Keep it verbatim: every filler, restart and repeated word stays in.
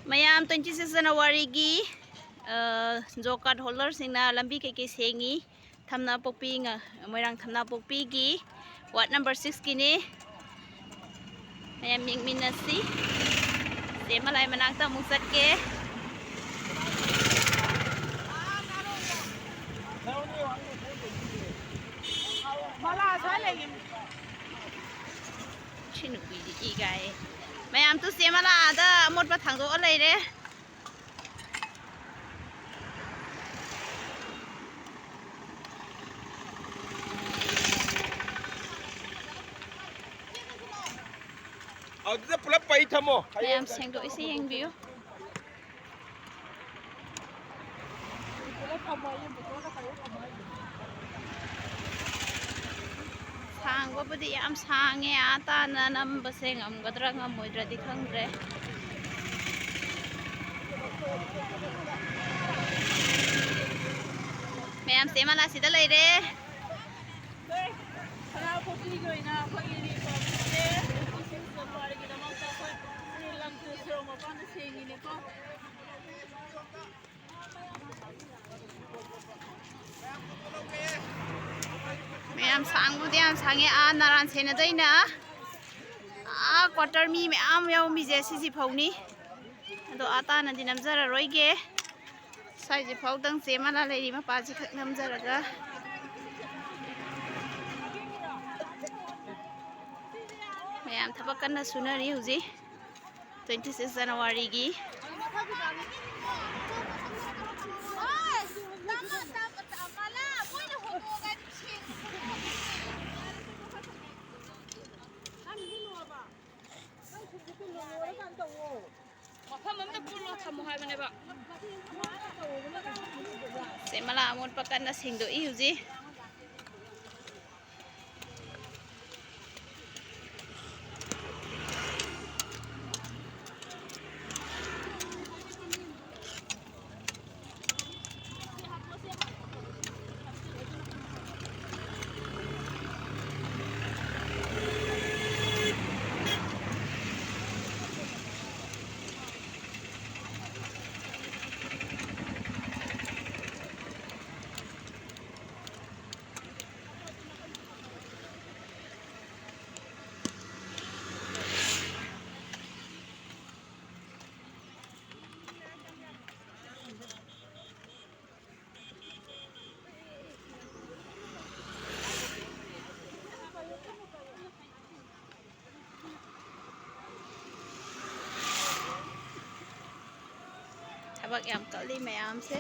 ꯃꯌꯥꯝ, twenty six Januaryꯒꯤ, ꯑ, job card holderꯁꯤꯡꯅ ꯂꯝꯕꯤ ꯀꯩꯀꯩ ꯁꯦꯡꯉꯤ꯫ ꯊꯝꯅꯥꯄꯣꯛꯄꯤ ꯉ-, ꯃꯣꯏꯔꯥꯡ ꯊꯝꯅꯥꯄꯣꯛꯄꯤꯒꯤ ward number sixꯀꯤꯅꯤ꯫ ꯃꯌꯥꯝ ꯌꯦꯡꯃꯤꯟꯅꯁꯤ꯫ ꯆꯦ ꯃꯂꯥꯏ ꯃꯅꯥꯛꯇ ꯑꯃꯨꯛ ꯆꯠꯀꯦ꯫ ꯁꯤ ꯅꯨꯄꯤꯗꯤ ꯏ ꯀꯥꯏꯌꯦ꯫ ꯃꯌꯥꯝ, ꯇꯨ ꯆꯦ ꯃꯂꯥꯗ ꯑꯃꯣꯠꯄ ꯊꯥꯡꯗꯣꯛꯑ ꯂꯩꯔꯦ꯫ ꯑꯗꯨꯗ ꯄꯨꯂꯞ ꯄꯩ ꯊꯝꯃꯣ꯫ ꯃꯌꯥꯝ ꯁꯦꯡꯗꯣꯛꯏꯁꯦ ꯌꯦꯡꯕꯤꯌꯨ꯫ ꯁꯥꯡꯕꯕꯨꯗꯤ ꯌꯥꯝ ꯁꯥꯡꯉꯦ, ꯑꯥ ꯇꯥꯅ ꯅꯝꯕꯁꯦ ꯉꯝꯒꯗ꯭ꯔꯥ ꯉꯝꯃꯣꯏꯗ꯭ꯔꯗꯤ ꯈꯪꯗ꯭ꯔꯦ꯫ ꯃꯌꯥꯝ ꯆꯦ ꯃꯂꯥ ꯁꯤꯗ ꯂꯩꯔꯦ꯫ ꯁꯅꯥꯄꯣꯛꯄꯤꯒꯤ ꯑꯣꯏꯅ ꯑꯩꯈꯣꯏꯒꯤ ꯔꯤꯄꯕ꯭ꯂꯤꯛ ꯗꯦ, twenty six Januaryꯒꯤꯗꯃꯛꯇ ꯑꯩꯈꯣꯏ ꯂꯝꯁꯦ ꯁꯣꯔꯣꯛ ꯃꯄꯥꯟꯗ ꯁꯦꯡꯉꯤꯅꯤꯀꯣ꯫ ꯃꯌꯥꯝ ꯁꯥꯡꯕꯨꯗꯤ ꯌꯥꯝ ꯁꯥꯡꯉꯦ꯫ ꯑꯥ ꯅꯥꯔꯥꯟ ꯁꯦꯟꯅꯗꯩꯅ ꯑꯥ quarter ꯃꯤ ꯃꯌꯥꯝ ꯌꯧꯔꯝꯃꯤꯁꯦ ꯁꯤꯁꯤ ꯐꯥꯎꯅꯤ꯫ ꯑꯗꯣ ꯑꯥ ꯇꯥꯅꯗꯤ ꯅꯝꯖꯔꯔꯣꯏꯒꯦ꯫ ꯁ꯭ꯋꯥꯏꯁꯦ ꯐꯥꯎꯗꯪ ꯆꯦ ꯃꯂꯥ ꯂꯩꯔꯤ ꯃꯄꯥꯁꯤ ꯈꯛ ꯅꯝꯖꯔꯒ꯫ ꯃꯌꯥꯝ ꯊꯕꯛ ꯀꯟꯅ ꯁꯨꯅꯔꯤ ꯍꯧꯖꯤꯛ꯫ Twenty six Januaryꯒꯤ꯫ ꯃꯐꯝ ꯑꯝꯗ ꯄꯨꯜꯂꯣ ꯊꯝꯃꯣ ꯍꯥꯏꯕꯅꯦꯕ꯫ ꯆꯦ ꯃꯂꯥ ꯑꯃꯣꯠꯄ ꯀꯟꯅ ꯁꯦꯡꯗꯣꯛꯏ ꯍꯧꯖꯤꯛ꯫ ꯊꯕꯛ ꯌꯥꯝ ꯀꯜꯂꯤ ꯃꯌꯥꯝꯁꯦ꯫